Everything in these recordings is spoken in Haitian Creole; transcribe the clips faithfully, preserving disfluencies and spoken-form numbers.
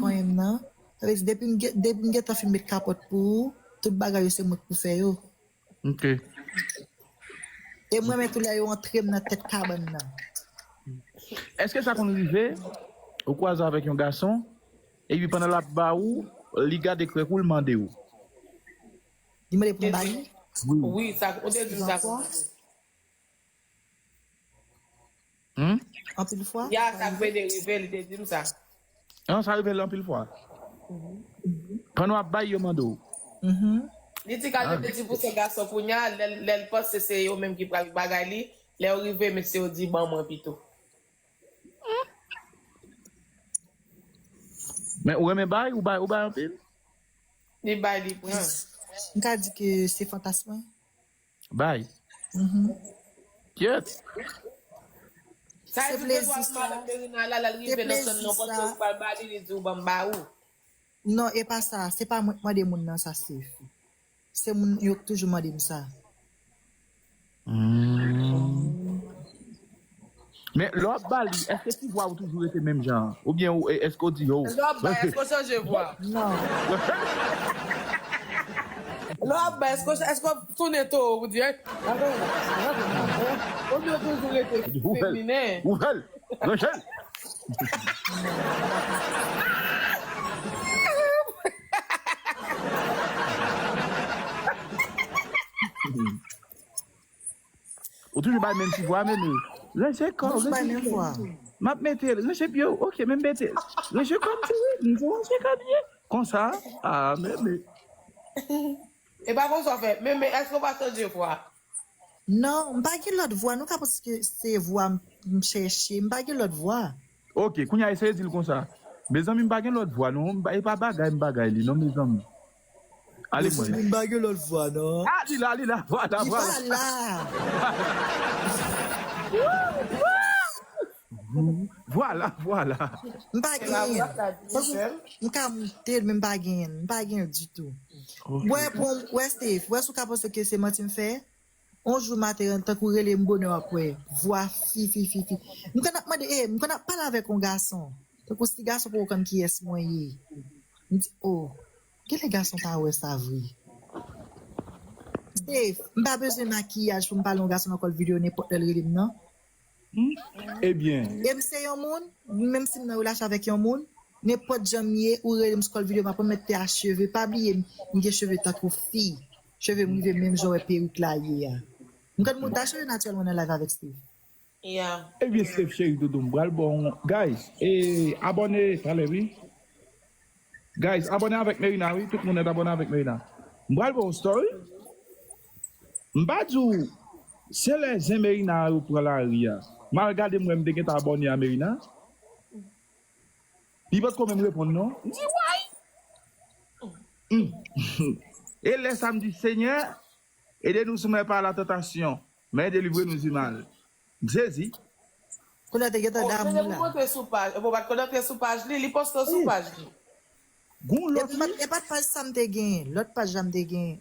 konyen m nan. Sa vle di, depi m gen, depi m gentan fin met kapòt pou ou, tout bagay yo se mwen k pou fè yo. Ok. E mwen menm tou lè yo antre m nan tèt kabann nan. Èske sa konn rive ou kwaze avèk yon gason, epi pandan l ap ba ou, li gade krèk ou, l mande w? Li mande pou m ba li? Wi, sa, ou te di m sa. Hmm? Anpil fwa? Ya, sa k vle rive, li te di m sa. Non, sa rive l anpil fwa. Pandan w ap bay, yo mande w. Mhm. Li di kal te ti pouse gason kounya, lè lè l panse se yo menm ki pral bagay li, lè yo rive, mesye yo di ban mwen pito. Men ou renmen bay, ou bay, ou bay anpil? Li bay, li pran. M ka di ke se fantasm mwen. Bay. Mhm. Kyèt. Sa Se di ke plezi lwa sa. Madan Merina la, lè l Se rive nan sèn plezi nan, panse sa. ou pral ba li, li di ou ban m ba ou. Non, e pa sa. Se pa mwen k mande moun nan sa, Steve. Se moun yo k toujou mande m sa. Hmm. Men lè w ap ba li, èske ti vwa ou toujou rete menm jan an? Oubyen ou, e- èske w di yo? Lè w ap bay, èske w chanje vwa? Non. Lè w ap bay, èske w, èske w tounen towo pou di, "Hey, oubyen w toujou rete feminen?" Ouvè l! Rachel! Ou toujou bay menm ti vwa, men ranje kò, Mwen bay ranje menm kò. Vwa. M ap mete l, ranje pye w, ok, men m mete l. Ranje kò m tou, wi, m tou ranje kò byen. Konsa, ah, men, men. E pa konsa w fè, men, men èske w pa chanje vwa? Non, m pa gen lòt vwa. Nou ka panse ke se vwa m, m chèche. M pa gen lòt vwa. Ok, kounye a eseye di l konsa. Mezanmi, m pa gen lòt vwa, non. M pa- E pa bagay m bagay li, non, mezanmi. Ale mwen. M pa gen lòt vwa, non. Ah, li la, li la, vwala, Li vwala. pa la. Vwala, vwala. M pa genyen. M ka moute l, men m pa genyen. M pa genyen ditou. Wè, bon, wè, Steve, wè, si w ka panse ke se manti m fè, yon jou maten, tankou rele m bonè, w ap wè. Vwa fi, fi, fi, fi. M konn ap mande, eh, m konn ap pale avèk yon gason. Tankou si gason poko konn kiyès mwen ye. M di, oh, genlè gason pa wè sa vre. Steve, m pa bezwen makiyaj pou m pale yon gason nan kòl videyo nenpòt lè l rele m nan. Ebyen. E m se yon moun, menm si m nan relasyon avèk yon moun, nenpòt jan m ye, ou rele m sou kòl videyo, m ap remèt te a cheve. Pa bliye, m gen cheve tankou fi. Cheve m rive menm jan wè perik la ye a. M konn mouda cheve natirèl mwen nan live avèk Steve. Yeah. Ebyen, Steve cheri doudou, m pral ba w yon. Guys, e, abòne talè, wi. Guys, abòne avèk Merina, wi. Tout moun nèt abòne avèk Merina. M pral ba w story. M pa di w, se lè zen Merina yo pran lari a. M al gade, m wè m te gentan abòne a Merina. Li potko menm reponn, non. M di, why? Hmm. E lè sa, m di, Senyè, ede nou soumet pa la tantasyon, men delivre nou di mal. M sezi. Kounye a te gentan Oh, damou se pou la. Montre sou paj. Bon, pa t konn antre sou paj li, li poste sou paj li. Gon lòt, E pa t paj sa m te genyen. Lòt paj la m te genyen.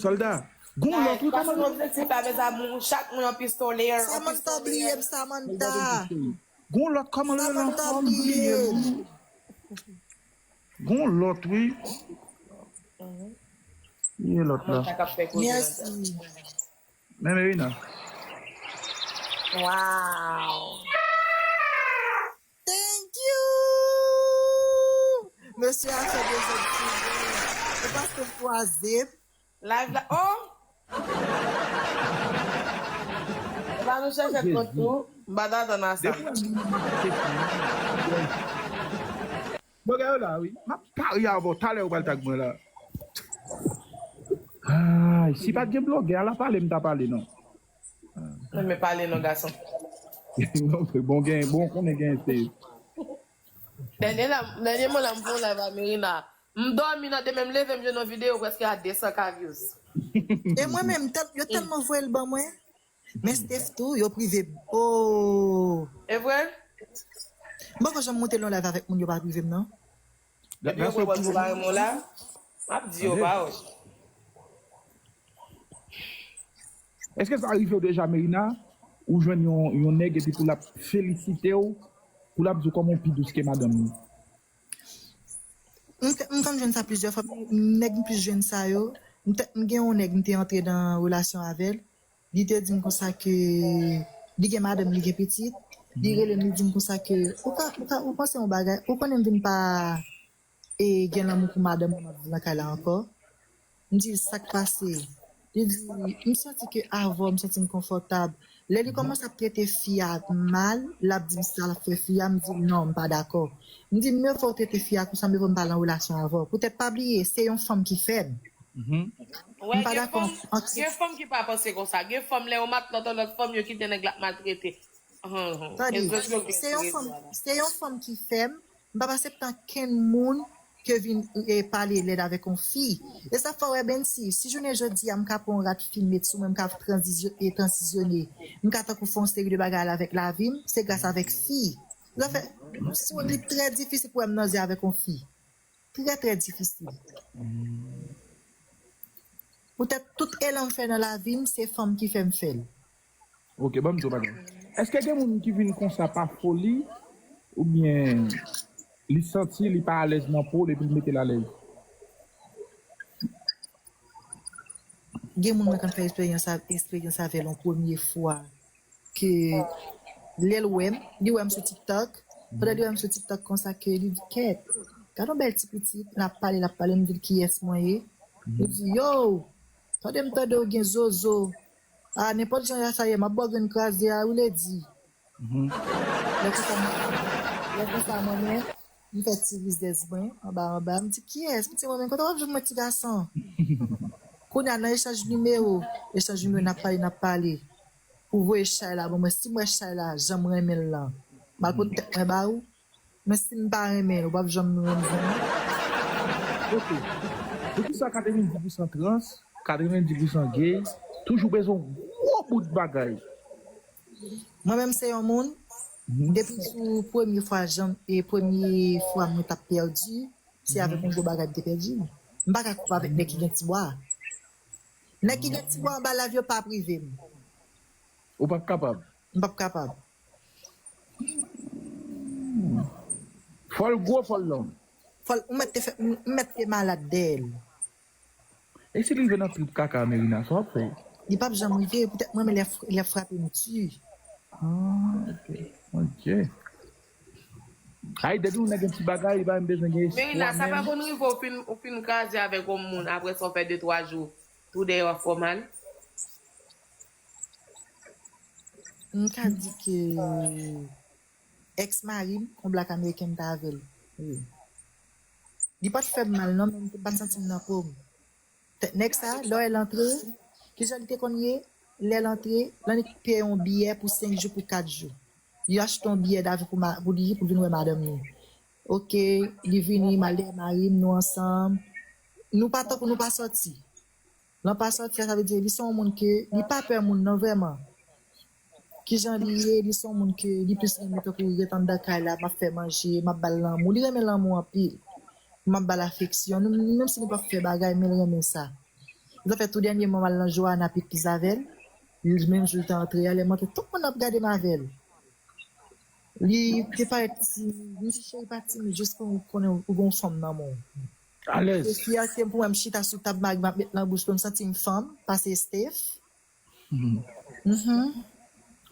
Sòlda. Gon lòt, wi, kòman? Objektif la, mezanmi, chak moun yon pistolè. Samantha bliye m, Samantha. Gon lòt, kòman l rele Samantha ankò? bliye m. Gon lòt, wi. Ye lòt la. Mèsi. Men Merina. Wow. Thank you! Mesye a fè de zòt sou mwen. Se paske m kwaze m. Live la. Oh! E pa nou chèche kont tou. M pa t atann a sa. Depi w ap vin nan mache. Blogè yo la, wi. M ap pale avè w. Talè ou pral tag mwen la. Ay, si pa t gen blogè, ala pale m ta pale, non. Mwen men pale non, gason. Bon, gen, bon, konnen gen se. Dènye la, dènye mwen la, m fè yon live a Merina. M dòmi nan demen, m leve, m jwenn yon videyo prèske a de san K views. E mwen menm, tèl- yo tèlman voye l ban mwen. Men Steph tou, yo prive m. Oh! E vre? M poko janm monte nan live avèk moun yo pa prive m, non. Epi yo kwè wè m pa renmen w la, m ap di yo pawòl. Èske sa rive w deja, Merina? Ou jwenn yon, yon nèg epi pou l ap felisite w, pou l ap di w kòman w pi dous ke madanm li? M te- m konn jwenn sa plizyè fwa, men nèg m plis jwenn sa yo, m te- m gen yon nèg m te antre nan relasyon avè l, li te di m konsa ke li gen madanm, li gen pitit, li rele m, li di m konsa ke, ou ka, ou ka, ou panse yon bagay, ou konnen m vin pa e gen lanmou pou madanm mwen m ap viv nan kay la ankò. M di l, sa k pase? Li di, m santi ke avè w, m santi m konfòtab. Lè li kòmanse ap trete fi a mal, l ap di m sa l ap fè fi a, m di l, non, m pa dakò. M di l, mye fò w trete fi a konsa, mye fò m pa nan relasyon avè w. Poutèt pa bliye, se yon fanm ki fè m. Mhm. Wè, M pa gen dakò. fanm, gen fanm ki pa panse konsa. Gen fanm, lè yo matlante lòt fanm, yo kite nèg la ap maltrete. Ahn, Tande, espres yo gen se yon ti fanm, rezon. se yon fanm ki fè m, m pa aksepte ankenn moun ke vin e, pale lèd avèk yon fi. E sa fè w wè, Bensi, si jounen jodi a m ka pran yon rad fi met sou mwen, m ka tranzisyon, e transisyone, m ka tankou fè yon seri de bagay avèk lavi m, se gras avèk fi. Zafè, sou li trè difisil pou wè m nan zye avèk yon fi. Trè, trè difisil. Poutèt tout elan m fè nan lavi m, se fanm ki fè m fè l. Ok, ban m di w bagay. Èske gen moun ki vin konsa pa foli oubyen li santi li pa alèz nan po l epi l mete l alèz? Gen moun mwen konn fè eksperyans a- eksperyans avè l yon premye fwa ke lè l wè m, li wè m sou TikTok, pandan li wè m sou TikTok konsa ke li di kèt, gad yon bèl ti pitit, l ap pale, l ap pale, m di l kiyès mwen ye. Li di, yo, tande m tande w gen zozo. A, nenpòt jan sa ye, m ap ba w grenn kraze a, wi, Lady. Lè konsa, lè konsa, mwen menm, m fè ti rizèz mwen, anba, anba, m di, kiyès? M di, mwen menm, kote w ap jwenn mwen ti gason? Kounye a, nan echanj nimewo, echanj nimewo, n ap pale, n ap pale. Ou voye chay la ban mwen, si m wè chay la, jan m renmen l lan, m al pot tèt mwen ba ou. Men si m pa renmen l, ou p ap janm renmen m. Ok. Poukisa katrevenndis pousan trans, katrevenndis pousan gay, toujou bezwen yon gwo bout bagay? Mwen menm se yon moun, depi sou premye fwa janm, e premye fwa mwen t ap pèdi, se avèk yon gwo bagay m te pèdi. M pa ka koupe avèk nèg ki gen ti bwa. Nèg ki gen ti bwa anba lav yo pa ap rive m. Ou p ap kapab? M p ap kapab. Fò l gwo, fò l long. Fò l, ou mèt te fè, ou mèt te malad dèyè l. E si li rive nan trip kaka Merina, sa w ap fè? Li p ap janm rive, poutèt mwen, men lè, lè frape m di. Ah, ok. Ok. Ay, depi yon nèg gen ti bagay, li pa menm bezwen gen espwa Merina, sa pa menm. Konn rive ou fin, ou fin kraze avèk yon moun, apre sa w fè de twa jou, tou dèyè w ap fè w mal? M ka di ke ex mari m, yon black american m t avè l. Wi. Li pa t fè m mal non, men m pa t santi m nan po m. Tèt nèg sa, lè w wè l antre, kijan li te konn ye? Lè l antre, l annik peye yon biyè pou senk jou, pou kat jou. Li achte yon biyè davyon pou, ma- pou li, pou l vin wè madanm li. Ok, li vini, m al dèyè mari m, nou ansanm. Nou pa tankou nou pa sòti. Lè w pa sòti a, sa vle di li se yon moun ke li pa pè moun non vrèman. Kijan li ye, li se yon moun ke li plis renmen tankou ret anndan kay la, m ap fè manje, m ap ba l lanmou. Li renmen lanmou anpil. M ap ba l afeksyon. Nou, menm si nou p ap fè bagay, men l renmen sa. Zafè tou dènyèman, m al nan Joana Pitis avè l. Li menm jou l te antre a, lè m antre, tout moun ap gade m avè l. Li te parèt timid, m di cheri pa timid, jis pou ou konnen ou gen yon fanm nan men w. Se Alèz. fyète m pou mwen, m chita sou tab mari m ap met nan bouch mwen, m santi m fanm, pase Steph. Mhm.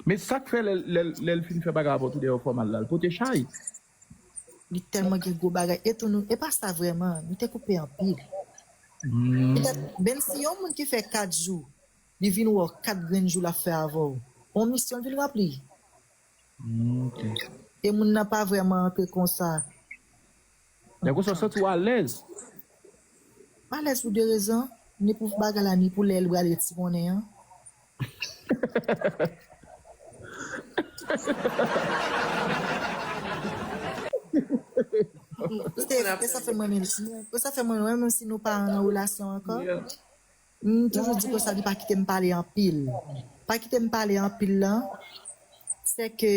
Men sa k fè lè, lè, lè l fin fè bagay avè w tou dèyè w fè w mal la, l pote chay. Li tèlman gen gwo bagay. E tou nou, e pa sa vrèman, nou te koupe anpil. Petèt, menm si yon moun ki fè kat jou, li vin wè w kat grenn jou l ap fè avè w. On misyon l vin ranpli. Mm, ok. E moun nan pa vrèman antre konsa. Lè konsa w santi w alèz. M alèz pou de rezon. Ni pou bagay la, ni pou lè l pral retire monnen an. Se, se sa fè mwen menm, se sa fè mwen menm si nou pa nan relasyon ankò. M toujou di konsa, li pa kite m pale anpil. Pa kite m pale anpil lan, se ke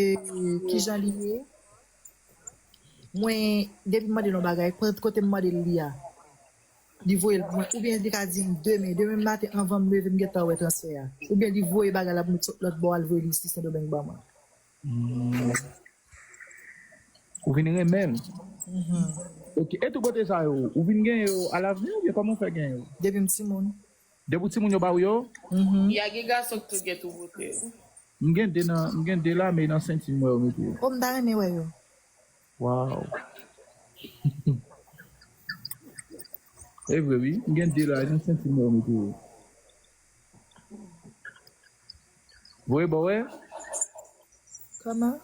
kijan li ye. Mwen, depi m mande l yon bagay, kote m mande l li a, li voye l pou mwen. Oubyen li ka di m demen, demen maten anvan m leve m gentan wè transfè a. Oubyen li voye bagay la pou m sot lòt bò al voye li sou Sendomeng ban mwen. Ou vin renmen l. Ok, e tout bote sa yo, ou vin genyen yo alavni oubyen kòman w fè genyen yo? Depi m timoun. Depi w timoun yo ba ou yo? Mhm. Y a gen gason ki tou gen tout bote yo. M gen de nan, m gen de la, men nan senti m wè yo mete yo. O, m ta renmen wè yo. Wow. E vre, wi. M gen de la, nan senti m wè yo mete yo. Voye bò wè. Kòman?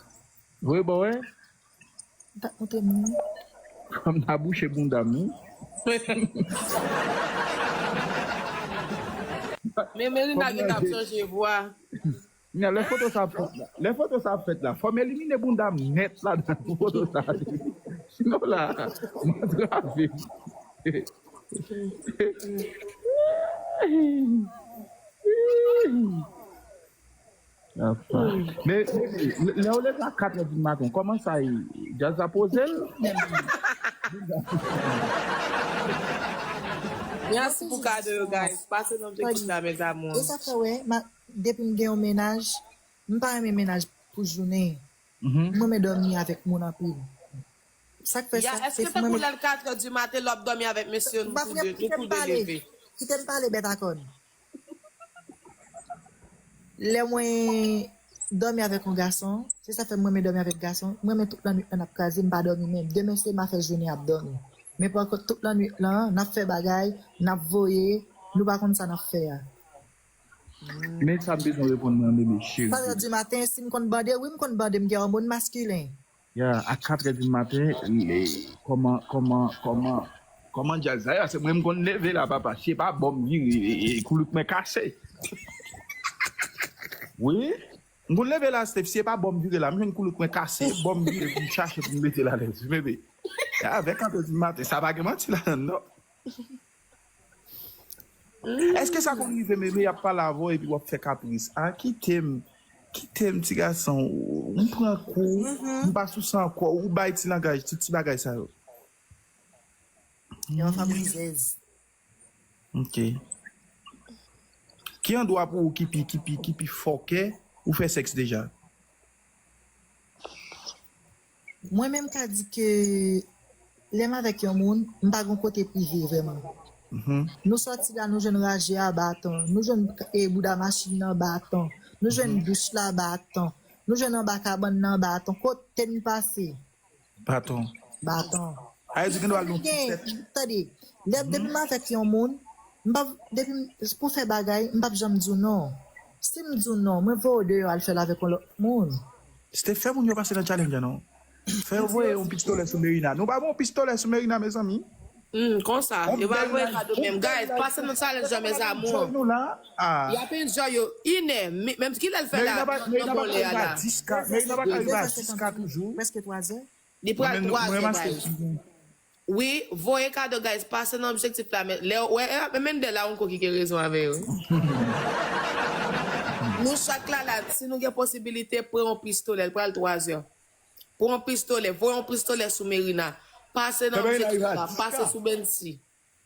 Voye bò wè. M t ap montre moun. Fò m ta bouche bounda m, wi. Men Merina gentan ap chanje vwa. Nan, lè foto sa ap fèt la, lè foto sa ap fèt la, fò m elimine bounda m nèt ladan pou foto sa. Sinon la, m antrave. Apa. Men, men, lè, lè w leve a katrè di maten, kòman sa ye? Djaz la poze l? Mèsi pou kado yo, guys. Pase nan objektif la, mes amours. E sa fè, wè, ma, depi m gen yon mennaj, m pa renmen mennaj pou jounen. Mhm. M renmen dòmi avèk moun anpil. Sa k fè Ya, sa, èske se tankou mwen lè l katrè di maten, lè w ap dòmi avèk mesye, nou tou de, nou tou de leve? Kite m pale, bèt a kòn. Lè mwen dòmi avèk yon gason, se sa fè m renmen dòmi avèk gason. Mwen renmen tout lannwit lan ap kraze, m pa dòmi menm. Demen se m a fè jounen ap dòmi. Men pankont tout lannwit lan, n ap fè bagay, n ap voye, nou pa konn sa n ap fè a. Men sa m bezwen reponn mwen, bebe cheri. Katrè di maten, si m konn bande, wi, m konn bande, m gen òmòn maskilen. Ya, a katrè di maten, e, kòman, kòman, kòman, kòman djaz sa ye? Se mwen m konn leve la, papa. Se pa bò m vire, e, e, koulout mwen kase. Wi. M konn leve la, Steph, se pa bò m vire la. M jwenn koulout mwen kase, bò m vire pou m chache pou m mete l alèz, bebe. E avè katrè di maten, sa pa gen manti ladan l, non. Èske sa konn rive, men, men y ap pale avè w epi w ap fè kapris? A, kite m, kite m, ti gason, ou, m pran kou, m pa sou sa ankò, ou bay ti langaj, tout ti bagay sa yo. Yon fanm rizèz. Ok. Ki andwa pou ou ki pi, ki pi, ki pi fòkè ou fè sèks deja? Mwen menm ka di ke lè m avèk yon moun, m pa gon kote prive vrèman. Mhm. Nou sòti la, nou jwenn raje a baton, nou jwenn, e, bouda machin nan baton, nou jwenn douch la baton, nou jwenn anba kabann nan baton, kote n pase. Baton. Baton. A, e di gen dwa l gen yon ti tèt. Tande, lè, depi m avèk yon moun, m pa, depi m, pou fè bagay, m p ap janm di w non. Si m di w non, mwen voye w deyò al fè l avèk yon lòt moun. Steph, fè moun yo pase nan challenge la, non. Fè yo voye yon pistolè sou Merina. Nou pa voye yon pistolè sou Merina, mezanmi. Hmm, konsa. Yo pa voye kado menm. Guys, pase nan challenge la, mes amours. Nou la. Ah. Y ap enjoy yo inè. Menm kilè l fè la, nan bon lè a la. Merina pa ka rive a dis K toujou. Prèske twa zè. Li pral twa zè, guys. Wi, voye kado, guys. Pase nan objektif la. Men lè, wè, e, men Mendel la, yon kou ki gen rezon avè yo. Nou chak la, la, si nou gen posibilite, pran yon pistolè, l pral twa zè. Pran yon pistolè, voye yon pistolè sou Merina. Pase nan objektif la, pase sou Bensi.